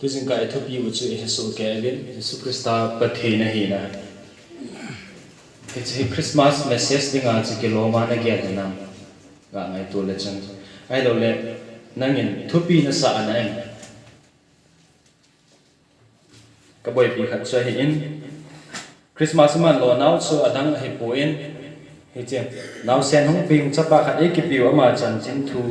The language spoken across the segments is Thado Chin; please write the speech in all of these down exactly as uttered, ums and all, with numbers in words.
Tujingkah i thupi u chu i hesoh kei uvin, Jesu Christa Pathen ahina. Hiche hi Christmas message dinga chu kiloma na gel hinam, ga ngaito le chun. Ahilouleh, nangin thupi na sa ana em? Ka boipi khat chu ahin, Christmas man lo nau chu adang ahipon, hiche, naosen hung peng chapa khat eikipeu ama chanchin thu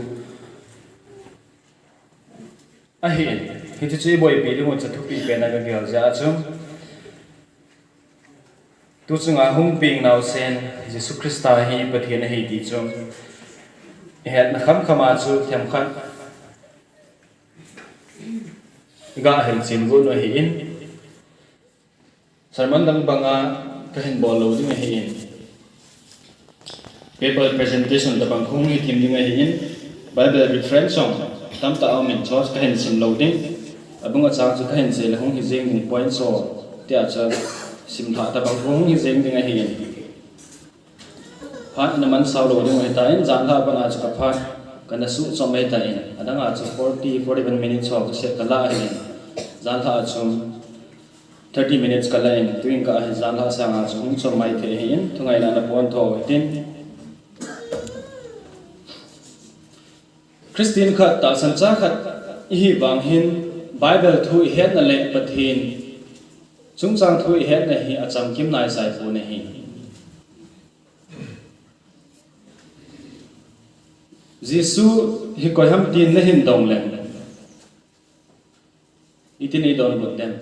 ahin, hiche chu i boipi dingu chu thupi pen a ka gel jeh a chu, tu chunga hung peng naosen Jesu Christa hi Pathen ahi ti chu i hetna khamkham a chu themkhat ga hilchen got u ahin, sermon dang banga kahin bol lou ding ahin, paper presentation tobang kahung hi them ding ahin, Bible reference jong tamtah aumin, chu kahin sim lou ding. Abung achang chu kahin sei le hung hi jeng ding, points ho tia chu simlhah tobang kahung hi jeng ding ahin. Phat ina mansau lou ding ahitan, janlhah bana chu ka phat kana suhchom ahitan, adanga chu forty, forty-one minutes ho ka set kala ahin, janlhah a chu thirty minutes kala in, tujingkah hi janlhah sanga chu hung chom maithei ahin, thungaina na pontho hitin. Christian khat, tahsan cha khat ihi vang hin, Bible thu i hetna le Pathen chungchang thu i hetna hi achamkim naisai pon ahi. Jesu hi koi ham tin nahin dong le, itin eidonbut dem?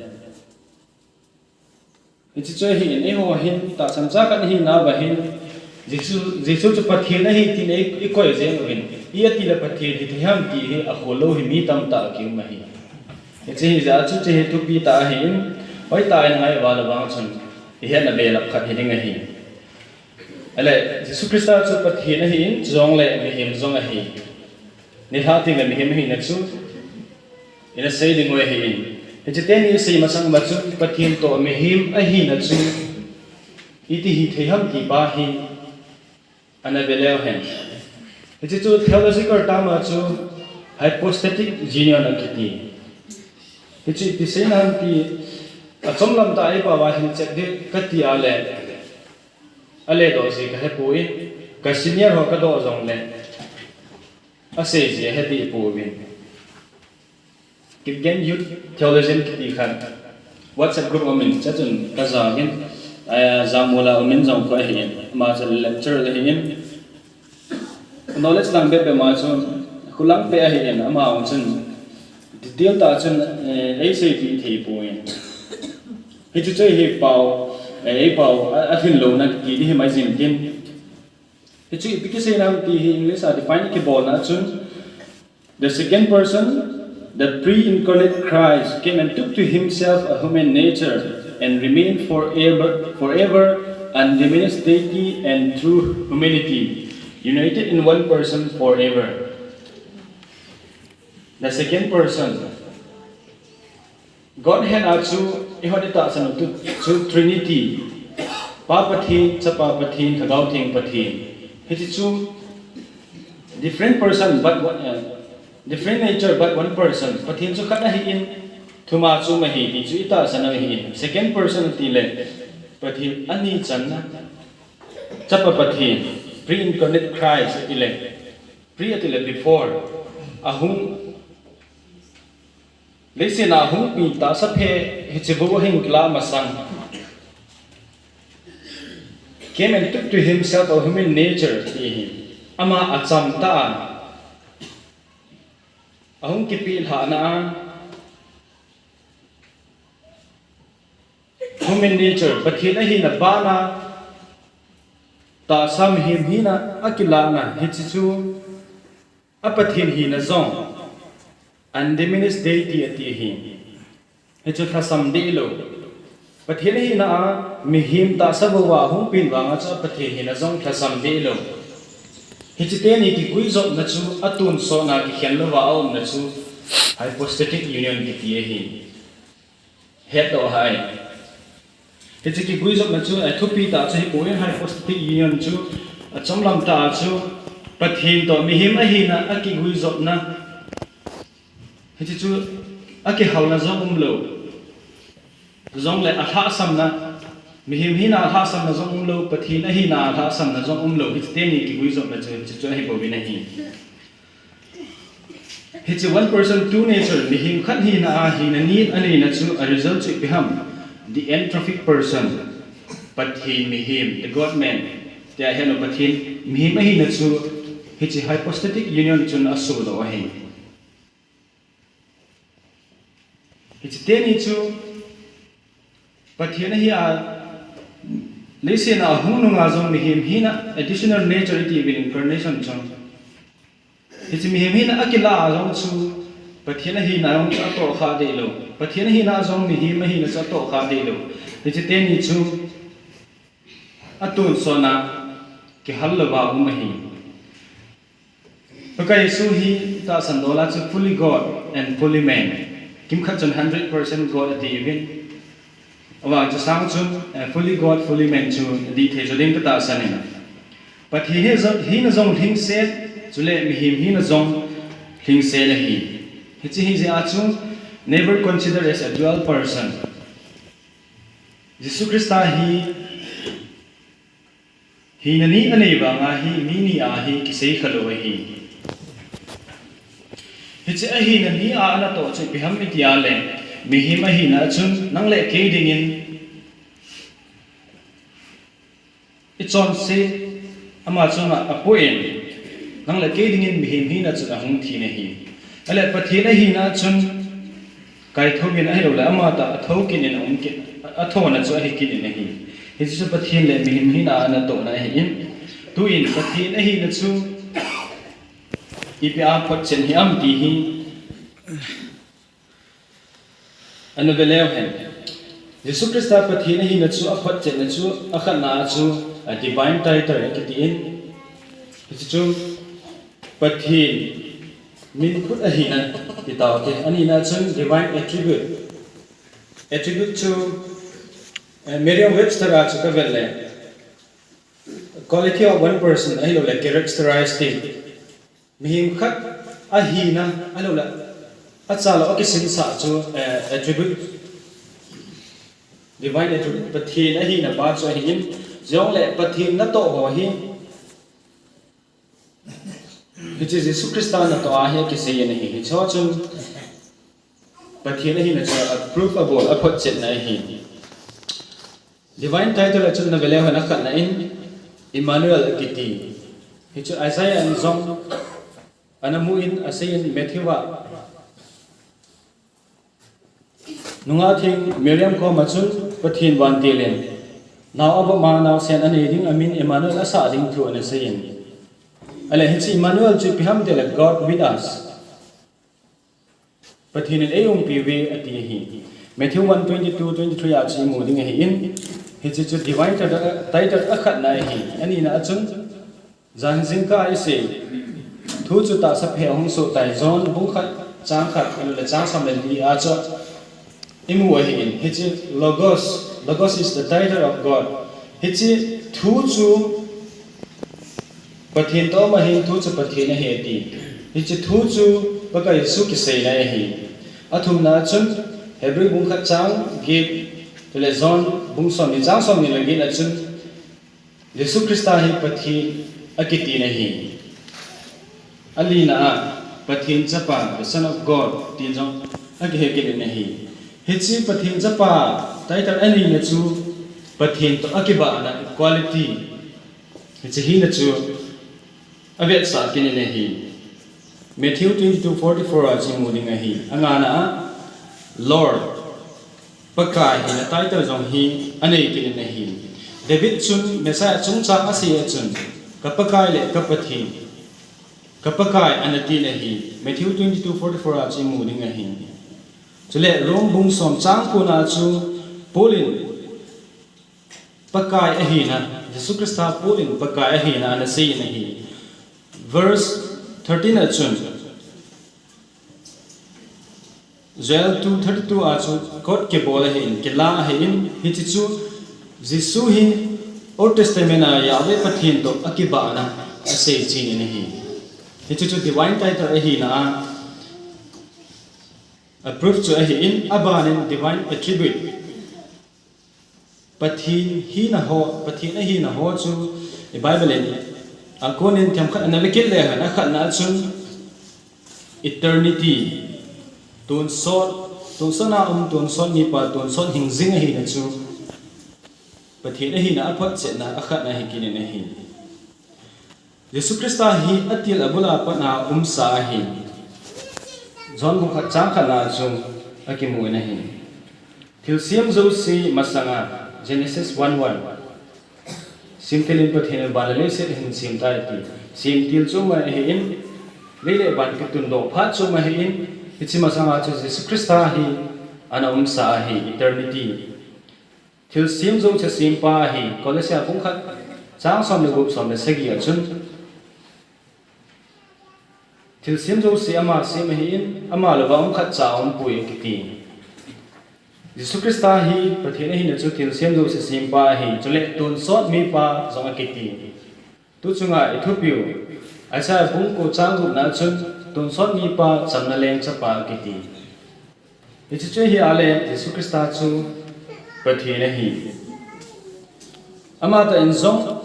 Hiche chu ahin, eiho hin tahsan cha khat ihinauva hin, Jesu, Jesu chu Pathen ahi tin i, i koi jeng uvin, i ati le Pathen hithei ham ti hi akhol lou hi mi tamtah kium ahi. Hiche hijeh a chu hiche hi thupi tah ahin, hoitah in ngai uva le vang chun i hetna belap khat hiding ahi. Ahile, Jesu Christa chu Pathen ahin, chujongle mihem jong ahi. Nilhah tengle mihem ahina chu ina sei ding u ahin. Hiche teni isei masang uva chun Pathen toh mihem ahina chu iti hithei ham ti pa hi ana ve leu hen. Hiche chu theological term a chu hypostatic union akiti. Hichu ipi seina ham ti achomlam tah a eipao a hilchet ding kati a le, aledoh ji kahepoi, ka senior ho kadoh jongle asei ji ahepeh pouvin. Kipgen Youth Theologian kiti khat WhatsApp group aumin, chuchun kajaovin, ah, Jangmol a umin jong khu ahin, ama chu lecturer ahin, knowledge lang bep bep ma chu, khulang peh ahin, ama chun detail tah chun, eh, eiseipeh thei poi. Hichu chu hi pao, eh, eipao a, alhin louna kiti hi mai jing tin. Hichu ipi kiseina ham ti hi English a define kibolna chun, the second person, the pre-incarnate Christ, came and took to himself a human nature and remained forever, forever undiminished deity and true humanity, united in one person forever. The second person, Godhead a chu, ihon itahsan u chu Trinity, Pa Pathen, Chapa Pathen, Lhagao Theng Pathen. Hichu different person, but one, eh, different nature, but one person. Pathen chu khat ahin, thuma chu um ahi ti chu itahsan u ahin. Second person tile, Pathen ani channa, Chapa Pathen, pre-incarnate Christ tile, pre tile before, ahung, leiset a hung pi tahsa phe hiche bou ahin kilah masang, came and took to himself a human nature ti hi. Ama achamtah a, ahung kipelhahna a, human nature, Pathen ahina bana, tahsa mihem hina akilahna, hiche chu a Pathen hina jong, undiminished deity ati ahi. Hichu lhasam dehlou. Pathen ahina a, mihem tahsa bou a hung pen vanga chu a Pathen hina jong lhasam dehlou. Hiche teni kiguijopna chu, atonsotna kikhen louva aumna chu, hypostatic union kiti ahi. Hetdoh hai. Hiche kiguijopna chu, athupi tah chu hipoi, hypostatic union chu, achomlam tah a chu, Pathen toh mihem ahina akiguijopna. Hiche chu, Akihalna jong umlou. Jongle alhahsamna, mihem hina alhahsamna jong umlou, Pathen ahina alhahsamna jong umlou, hiche teni kiguijopna chu, chu, chu ahi bouvin ahi. Hiche one person, two nature, mihem khat hina a hina ni aneina chu a result chu ipi ham? The anthropic person. Pathen mihem, the God man. Tia hilou Pathen mihem ahina chu hiche hypostatic union chun asodoh ahi. Hiche teni chu Pathen ahi a, leiset a ahung nunga jong mihem hina additional nature iti uvin incarnation chun. Hiche mihem hina akilah a jong chu Pathen ahina jong chu atohkha dehlou. Pathen ahina jong mihem ahina chu atohkha dehlou. Hiche teni chu atonsot a kihal louva um ahi. Pakai Jesu hi tahsan dola chu fully God and fully man. Kimkhat chun hundred percent God ati uvin. Avang chu sang chun, eh, fully God, fully man chu dih thei jo ding katahsan in. Pathen hi jong, hina jong lhingset, chule mihem hina jong lhingset ahi. Hiche hi jeh a chu never consider as a dual person. Jesu Christa hi hina ni anei vanga hi mi ni a hi kisei khalou ahi. Hiche ahina ni a anatoh chu ipi ham iti a le, mihem ahina chun nang le kei dingin ichonse ama chunga apoh in, nang le kei dingin mihem hina chun ahung thi ahi. Ahile Pathen ahina chun kaithou in ahilou le, amatah a thou kit in aum kit, athona chu ahi kit in ahi. Hiche chu Pathen le mihem hina anatohna ahi in. Tuin Pathen ahina chu ipi a photchet hi am ti hi ana ve leu hen. Jesu Christa Pathen ahina chu aphotchetna chu akhatna a chu a divine title kiti in. Hiche chu Pathen min phut ahina ti tau te. Anina chun divine attribute. Attribute chu, eh, Merriam-Webster a chu kavet le quality of one person ahilou le characteristic. Mihem khat ahina ahilou le achalou akisinsah chu, eh, attribute. Divine attribute, Pathen ahina pa chu ahi in, jongle Pathen natoh ho hi hiche Jesu Christa natoh a hi akisei in ahi. Hiche ho chun Pathen ahina chu a proof abol, aphotchetna ahi. Divine title a chun na ve leu hen akhatna in Emmanuel akiti. Hichu Isaiah in jong ana mu in asei in Matthew a Nungah Theng Miriam koma chun Pathen vantil in nao avop a naosen anei ding amin Emmanuel asah ding thu ana sei in. Ahile hiche Emmanuel chu ipi ham itile God with us. Pathen in eiumpi uve ati ahi. Matthew one twenty-two, twenty-three a chu imu ding ahi in. Hiche chu divine title, title akhatna ahi. Anina a chun Jan jingkah a isei thu chu tahsa phe ahung soh tai. John bung khat chang khat, ahilou le chang som le li a chu imu ahi in. Hiche Logos, Logos is the title of God. Hiche thu chu Pathen toh um ahin, thu chu Pathen ahi ati. Hiche thu chu Pakai Jesu kiseina ahi. Athumna chun Hebrew bung khat chang get, chule John bung som ni chang som ni le get a chun Jesu Christa hi Pathen akitina ahi. Alina a Pathen Chapa, the Son of God, tin jong akihe kit in ahi. Hiche Pathen Chapa title anina chu Pathen toh akibahna, equality. Hiche hina chu avetsah kit in ahi. Matthew twenty-two forty-four a chu imu ding ahi. Angana a Lord, Pakai hina title jong hi anei kit in ahi. David chun Messiah chungchang asei a chun, ka Pakai le ka Pathen, ka Pakai ana tin ahi. Matthew twenty-two forty-four a chu imu ding ahi. Chule Rome bung som chang ko na chu Paul in Pakai ahina, Jesu Christa Paul in Pakai ahina ana sei in ahi. Verse thirteen a chun, Joel two thirty-two a chu quote kibol ahin, kila ahin, hiche chu Jesu hi Old Testament a Yahweh Pathen toh akibahna asei chen in ahi. Hiche chu divine title ahina a, Approve chu ahin, abanin divine attribute. Pathen hina ho, Pathen ahina ho chu i Bible in a konin themkhat ana vekit le hen, akhatna chun eternity. Tonsot, tonsot a um, tonsot mipa, tonsot hingjing ahina chu Pathen ahina aphotchetna akhatna hi kinin ahi. Jesu Christa hi atil abul a pat a umsa ahi. John bung khat chang khatna chu akimun ahi. Thilsem jouse masanga, Genesis one one. Semtil in Pathen in van le leiset ahin sem tai ati. Semtil chu ama ahin, lei le van kitundoh phat chu ama ahin, hiche masanga chu Jesu Christa hi ana umsa ahi, eternity. Thilsem jouse sempa ahi, Colossia bung khat chang som le gup, som le sagi a chun, thilsem jouse ama sem ahin, ama louva um khatcha aumpoi akiti. Jesu Christa hi Pathen ahina chu thilsem jouse sempa ahi, chule tonsot mipa jong akiti. Tu chunga i thupiu, Isaiah bung ko chang gupna chun, tonsot mipa, chamna lengchapa akiti. Hiche chu hi ale, Jesu Christa chu Pathen ahi. Amatah in jong,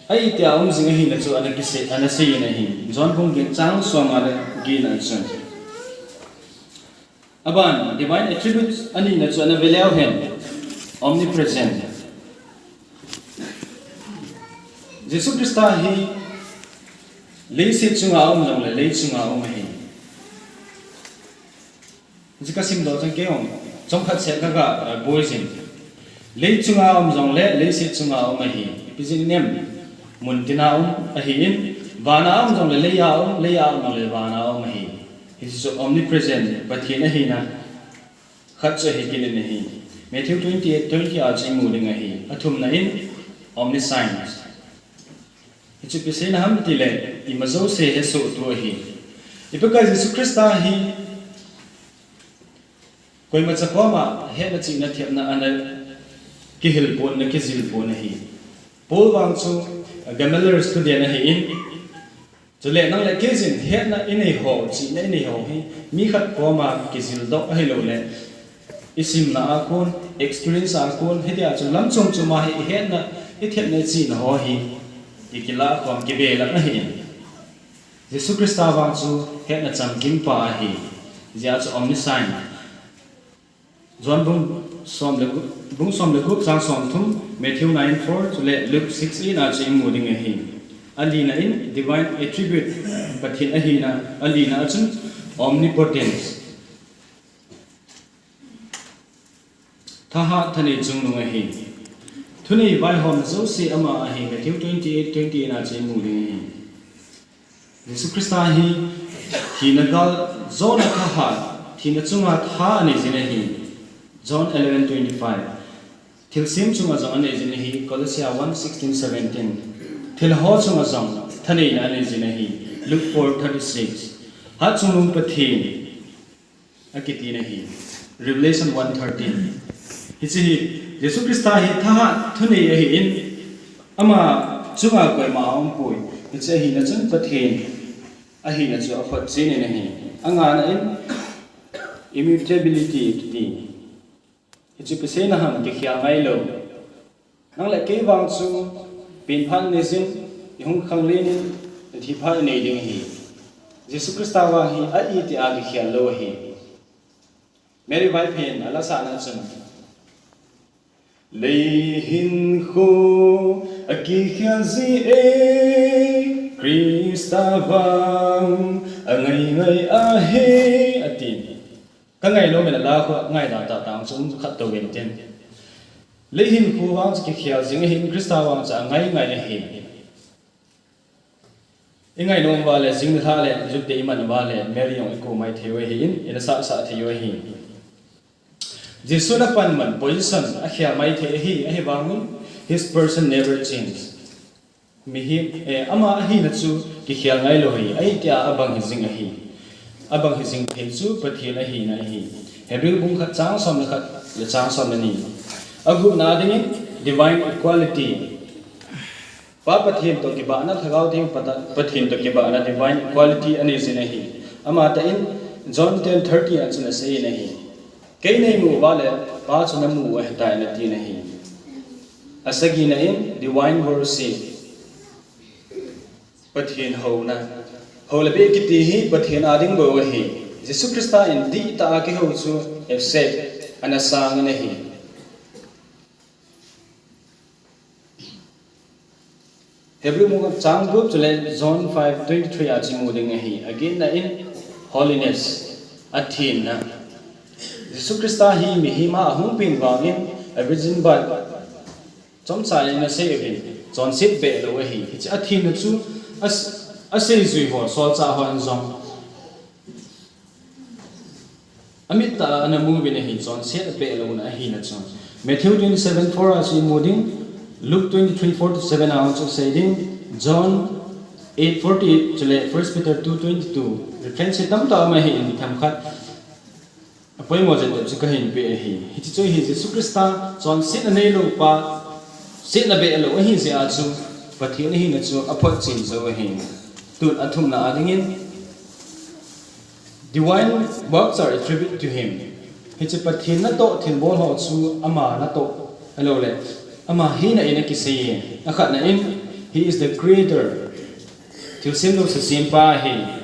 a itia um jing ahina chu ana kisei, ana seiyin ahi. John bung get chang som le get na chun, aban, divine attributes anina chu ana veleu hen, omnipresent. Jesu Christa hi leiset chunga um jongle lei chunga um ahi. Hiche kasimdoh chun keihon chomkhat seh kaga, eh, boijin. Lei chunga um jongle leiset chunga um ahi. Ipi jeh inem? Muntina um ahin, vana um jongle leia um, leia um jongle vana um ahi. Hiche chu omnipresent, Pathen ahina khat chu ahi kit in ahi. Matthew twenty-eight twenty a chu imu ding ahi. Athumna in omniscient. Hichu ipi seina ham tile, ima jouse hesohtu ahi. Ipi kah Jesu Christa hi koimacha koma hetna chihna themna ana kihil pon, ana kijil pon ahi. Paul vang chu Gamaliel student ahin, chule nang le kei jin hetna inei ho, chihna inei ho hi mi khat koma kijildoh ahiloule, isimna a kon, experience a kon, hitia chu lam chom chom a hi ihetna, ithemna, ichihna ho hi ikilah khom, kibelap ahin. Jesu Christa vang chu hetna chamkimpa ahi, hijeh a chu omniscient. John bung som le gu-, bung som le gup chang somthum, Matthew nine four, chule Luke six eight a chu imu ding ahi. Alina in divine attribute, Pathen ahina, alina a chun omnipotence. Thahat thanei chungnung ahi. Thunei vaihomna jouse ama ahi, Matthew twenty-eight twenty-eight a chu imu ding ahi. Jesu Christa hi thina gal jona thahat, thina chunga tha anei jin ahi. John eleven twenty-five. Thilsem chunga jong anei jin ahi, Colossia one sixteen seventeen. Thilha ho chunga jong thaneina anei jin ahi, Luke four thirty-six. Hatchungnung Pathen akiti nahi, Revelation one thirteen. Hiche hi, Jesu Christa hi thahat thunei ahin, ama chunga koima aumpoi. Hiche ahina chun Pathen ahina chu aphotchen in ahi. Angana in immutability kiti. Hichu ipi seina ham, kikhel ngailou. Nang le kei vang chu penphat inei jin, ihung khanglen in, thi phat inei ding ahi. Jesu Christa vang hi a itia kikhel lou ahi. Mary Vaiphei in alasahna chun, Lei hinkho akikhel ji e, Christa vang angai ngai ahi, ati. Kangai lou mela la khu ngaida tahtah chu um khat tou vin tin. Lei hinkho vang chu kikhel jing ahin, Christa vang chu angai ngai ahi. Ingai nom uva le, jing nilhah le, jupte iman uva le, Mary jong ikou maithei u ahin, ina sahsah thei u ahi. Jesun apanmun position akhel maithei ahi, ahivangin his person never change. Mihem, eh, ama ahina chu kikhel ngailou ahi, ahitia abang hijing ahi. Abang hijing thei chu Pathen ahina ahi. Hebrew bung khat chang som le khat le chang som le ni. Agupna dingin divine equality. Pa Pathen toh kibahna, Lhagao Theng Pa-, Pathen toh kibahna divine equality anei jin ahi. Amatah in John ten thirty a chun asei in ahi. Kei neimu uva le Pa chu namu u ahitai nati in ahi. Asagina in divine worship. Pathen houna. Hou le beh kiti hi Pathen a ding bou ahi. Jesu Christa in dihtah a kihou chu accept ana sang in ahi. Hebrew mu chang gup chule John five twenty-three a chu imu ding ahi. Agin na in holiness, athenna. Jesu Christa hi mihem a ahung pen vangin a virgin birth chomcha le nasei uvin chonset beh lou ahi. Hiche athenna chu as-, aseijui ho, solchah hon jong amit tah a ana mu uvin ahi, chonset abeh louna ahina chu. Matthew twenty-seven four a chu imu ding, Luke twenty-three four to seven a chu sei ding, John eight forty-eight chule First Peter two twenty-two. Reference hi tamtah um ahin, themkhat apoimo jeng tep chu kahin pe ahi. Hiche chu hi Jesu Christa chonset anei lou pa, setna beh lou ahi jeh a chu Pathen ahina chu aphotchen jou ahi. Tun athumna a dingin, divine works are attributed to him. Hiche Pathen natoh thilbol ho chu ama natoh, ahilouleh ama hina in akisei e. Akhatna in, he is the creator. Thilsem jouse sempa ahi.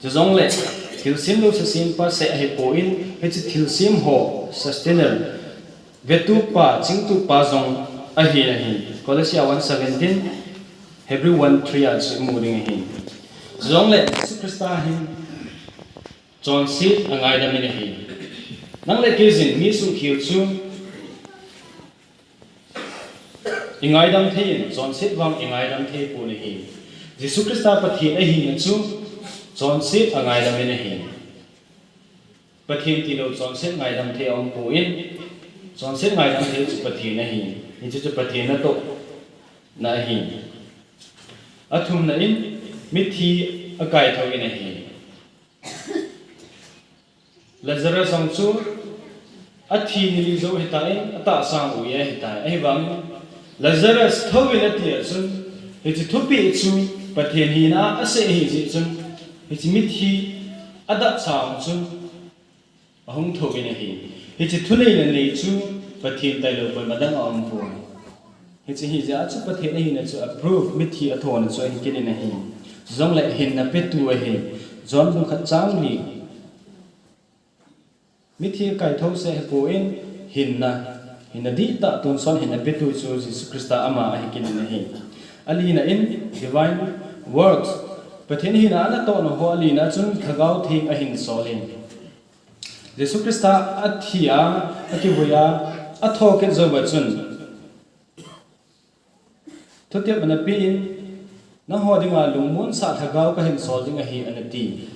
Chujongle thilsem jouse sempa seh ahipon, hiche thilsem ho sustainer, vetupa, chingtupa jong ahi ahi. Colossians one seventeen, Hebrew one three a chu imu ding ahi. Chujongle Jesu Christa hin chonset angaidam in ahi. Nang le kei jin mi suhkhel chu ingaidam thei in, chonset vang ingaidam thei pon ahi. Jesu Christa Pathen ahina chu chonset angaidam in ahi. Pathen tilou chonset ngaidam thei aumpon, chonset ngaidam thei chu Pathen ahi. Hiche chu Pathen natohna ahi. Athumna in mithi akaithou in ahi. Lazarus jong chu athi nili jou ahitan, atahsa u ahitai. Ahivangin Lazarus thouvin ati a chun, hiche thupeh chu Pathen hina asei ahi jeh chun, hiche mithi adatsa u chun ahung thouvin ahi. Hiche thuneina nei chu Pathen tailou koima dang aumpoi. Hiche hijeh a chu Pathen ahina chu approve, mithi athona chu ahi kit in ahi. Chujongle hinna petu ahi. John bung khat chang li. Mithi akaithou seh ahipon hinna, hinna dihtah tonsot hinna petu chu Jesu Christa ama ahi kit in ahi. Alina in divine works. Pathen hina anatohna ho alina chun Lhagao Theng ahin sol in. Jesu Christa athi a, akivui a, athokit jouva chun thutep ana pe in, nangho dinga lungmonsah Lhagao kahin sol ding ahi, anati.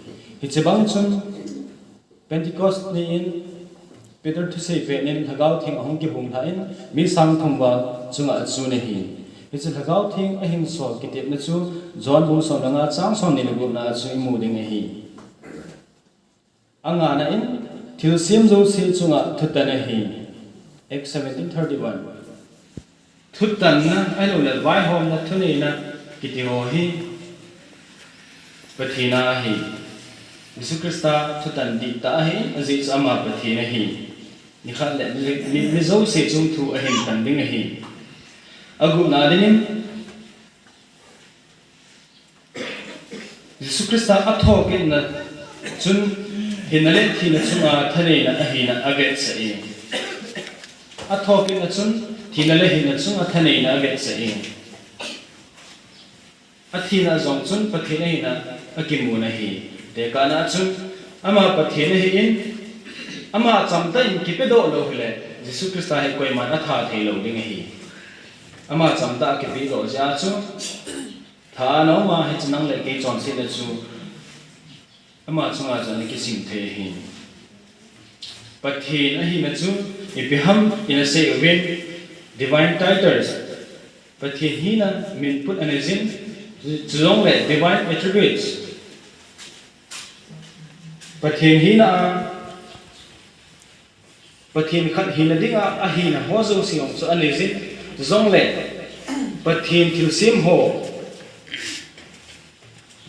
Hiche bang chun Pentecost ni in Peter thusei pet in Lhagao Theng ahung kibung lhah in mi sang thum val chunga achun ahi. Hiche Lhagao Theng ahin sol kitepna chu John bung som le nga chang somni le gupna a chu imu ding ahi. Angana in, thilsem jouse chunga thutan ahi. Acts seventeen thirty-one. Thutanna, ahilouleh vaihomna, thuneina kiti ho hi Pathen a ahi. Jesu Christa thutan dihtah ahi, ajeh chu ama Pathen ahi. Nikhat le mi, mi, mi jouse chung thu ahin tan ding ahi. Agupna dingin, Jesu Christa athokitna chun hinna le thina chunga thaneina ahina avetsah e. Athokitna chun thina le hinna chunga thaneina avetsah e. Athina jong chun Pathen ahina akimun ahi. Tekahna chun ama Pathen ahin, ama chamtah in kipedoh lou hile, Jesu Christa hi koiman atha thei lou ding ahi. Ama chamtah a kipedoh jeh a chu, tha ana um a, hiche nang le kei chonsetna chu ama chunga chu ana kisem thei ahi. Pathen ahina chu ipi ham ina sei uvin, divine titles. Pathen hina min put ana jin, chujongle divine attributes. Pathen hina a Pathen khat hina dinga ahina ho jouse jong chu ana jin, chujongle Pathen thilsem ho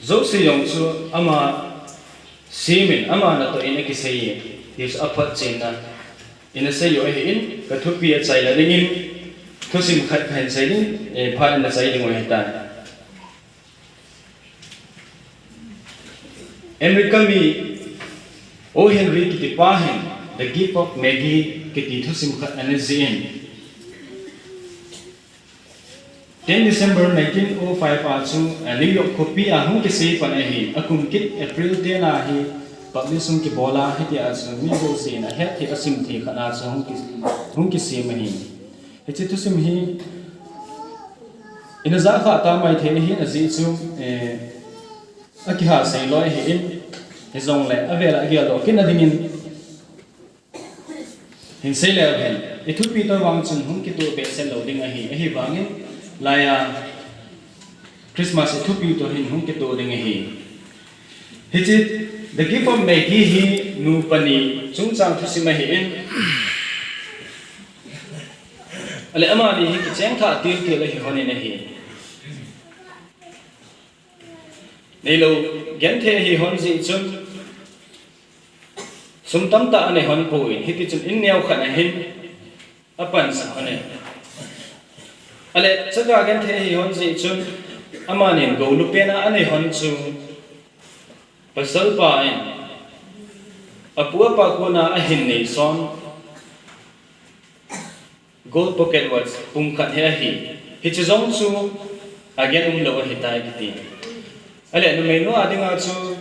jouse jong chu ama Simin ama natoh in akisei e, ti chu aphotchenna in asei u ahin, ka thupi achaina dingin thusim khat kahin sei ding, eh, phat in achai ding u ahitai. America mi O. Henry kitipa hin The Gift of Maggie kiti thusim khat ana jih in. Ten December nineteen oh five a chu, eh, New York khopi a hung kisei pan ahi, akum kit April ten a hi publish hung kibol a, hitia chu mi jousen ahet thei asim thei khat a chu hung ki, hung kisem ahi. Hiche thusim hi ina ja kha ta maithei ahin ajeh chu, eh, akihasei loi ahin, hijongle avel a ageldoh kit na dingin hin sei leu hen, i thupi toh vang chun hung kitoh behseh lou ding ahi, ahivangin laiya Christmas i thupi toh hin hung kitoh ding ahi. Hiche The Gift of Maggie hi nu pani chungchang thusim ahin, ale amani hi kicheng thah tiltil ahi honin ahi. Neilou genthei ahi hon jeh chun sum tamtah anei hon pon, hiti chun in neo khat ahin apansah hon e. Ale chaka genthei ahi hon jeh chun amanin gou lupen a anei hon chu pasalpa in apu apa kona ahin nei son gold pocket watch pung khat hi ahi. Hiche jong chu agen umlou ahitai kiti. Ale numeinu a dinga chu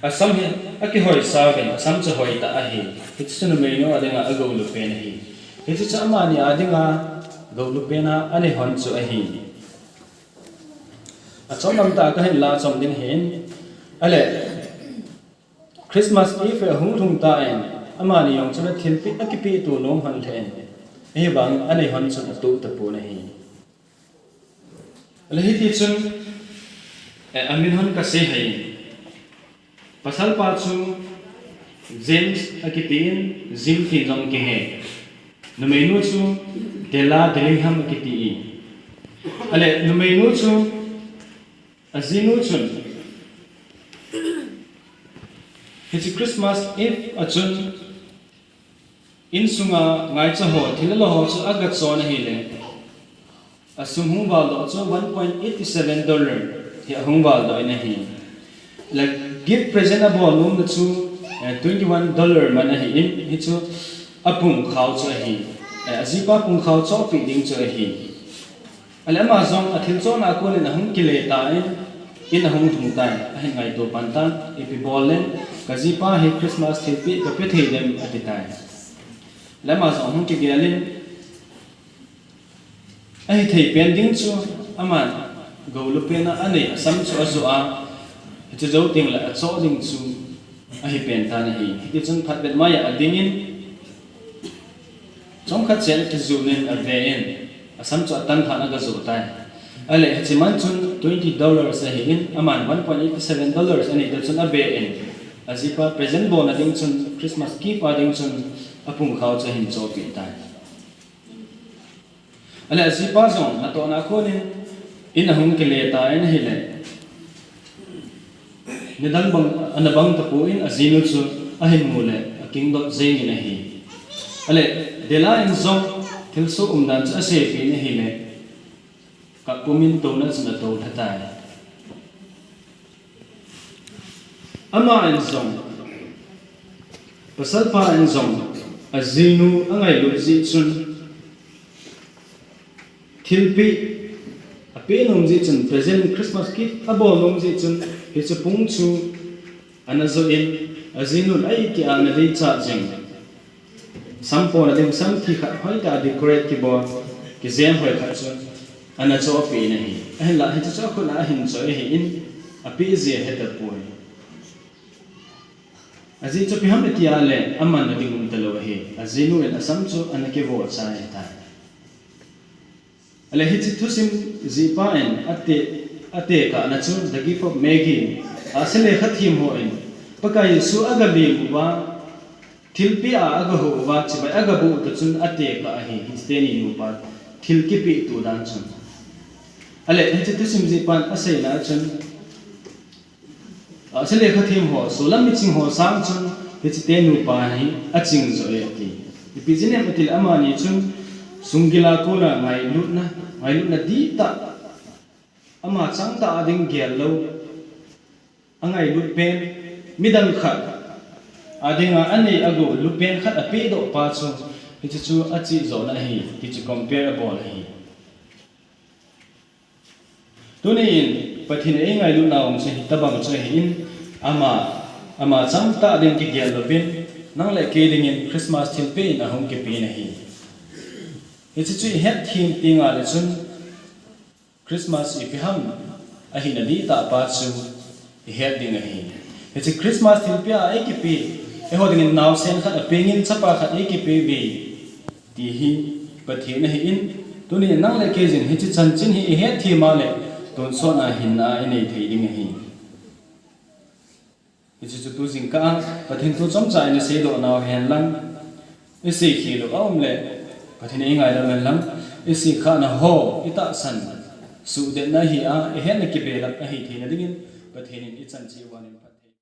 asam hi akihoisa uvin, asam chu hoitah ahi. Hiche chu numeinu a dinga agou lupen ahi. Hiche chu amani a dinga gou lupen a anei hon chu ahi. Achom lamtah kahin la chom ding ahin. Ale Christmas Eve ahung lhung tan, amani jong chule thilpeh akipeh to nom hon lheh in, ahivangin anei hon chun atoh tapon ahi. Ale hiti chun, eh, amin hon kasei hei. Pasalpa chu James akitin, Jim tin jong kihe. Numeinu chu Della Dillingham akiti e. Ale numeinu chu ajinu chun hiche Christmas Eve a chun insunga ngaicha ho, thil alo ho chu aga chon ahile, asum hung valdoh chu one point eight seven dollar hi ahung valdoh in ahi. Le gift present abol nomna chu, eh, twenty one dollar man ahin, hichu apungkhao chu ahi. Eh, ajipa pungkhao chohpeh ding chu ahi. Ale ama jong athil chohna a konin ahung kile tan, in ahung lhung tan, ahin ngaito pan tan, ipi bol leng kajipa hi Christmas thilpeh kape thei dem ati tan. Le ama jong ahung kigel in, ahithei pen ding chu aman gou lupen a anei asam chu ajoh a, hichu jou tengle achoh ding chu ahi pen tan ahi. Hiti chun phatvet mai a adingin, chomkhat chen akijun in ave in, asam chu atan lhan aga joh tai. Ale hiche man chun twenty dollars ahin, aman one point eight seven dollars anei ta chun ave in, ajipa present bolna ding chun, Christmas gift a ding chun apungkhao chu ahin chohpeh tai. Ale ajipa jong natohna a konin in ahung kile tan ahile, nidang bang ana bang tapon ajinu chu ahin mu le akingdot jeng in ahi. Ale Della in jong thilsoh umdan chu aseipeh in ahile, kap pumin touna chun atou lha tai. Ama in jong, pasalpa in jong, ajinu angailut jeh chun, thilpeh apeh nom jeh chun, present Christmas gift abol nom jeh chun, hiche pung chu ana joh in, ajinun aiti a ana deichat jeng. Sampona ding samthi khat hoitah a decorate kibol, kijem hoi khat chu ana chohpeh in ahi. Ahinla hiche chu akhut a ahin choi ahin, apeh jeh ahe tapoi. Ajeh chu ipi ham iti a le, amanna ding um talou ahi. Ajinu in asam chu ana kivoh chai ahitai. Ale hiche thusim jihpa in ate, atekahna chu The Gift of Maggie a, ahse le khathem hon Pakai Jesu aga lem uva, thilpeh a aga ho uva, chibai aga boh u toh chun atekah ahi, hiche teni nupa thil kipeh to dan chun. Ale hiche thusim jihpan aseina chun, Ahsi lekha them ho, solam miching ho sang chun, hiche te nupa hi aching jo e ati. Ipi jeh inem itile amani chun, sunggila kona ngailutna, ngailutna dihtah, ama changtah a ding gel lou, angailut pen, midang khat a dinga anei agou pen khat apehdoh pa chu, hiche chu achih jona ahi, hiche compare abol ahi. Tuni in Pathen in eingailut nau chu hitobang chu ahin, ama, ama changtah ding kigel louvin, nang le kei dingin Christmas thilpeh in ahung kipe in ahi. Hiche chu ihet them teng le chun, Christmas ipi ham ahina dihtah pa chu ihet ding ahi. Hiche Christmas thilpeh a eikipe, eiho dingin naosen khat apengin chapa khat eikipe uve, ti hi Pathen ahin, tuni nang le kei jin hiche chanchin hi ihet them a le, tonsot a hinna inei thei ding ahi. Hiche chu tu jingkah a Pathen thu chomcha ina seidoh nau hen lang, isei khel u aum le, Pathen in eingailut hen lang, isei khah na ho, itahsan suhdetna hi a, ihetna kibelap ahi theina dingin, Pathen in ichan cheh uva eihin phat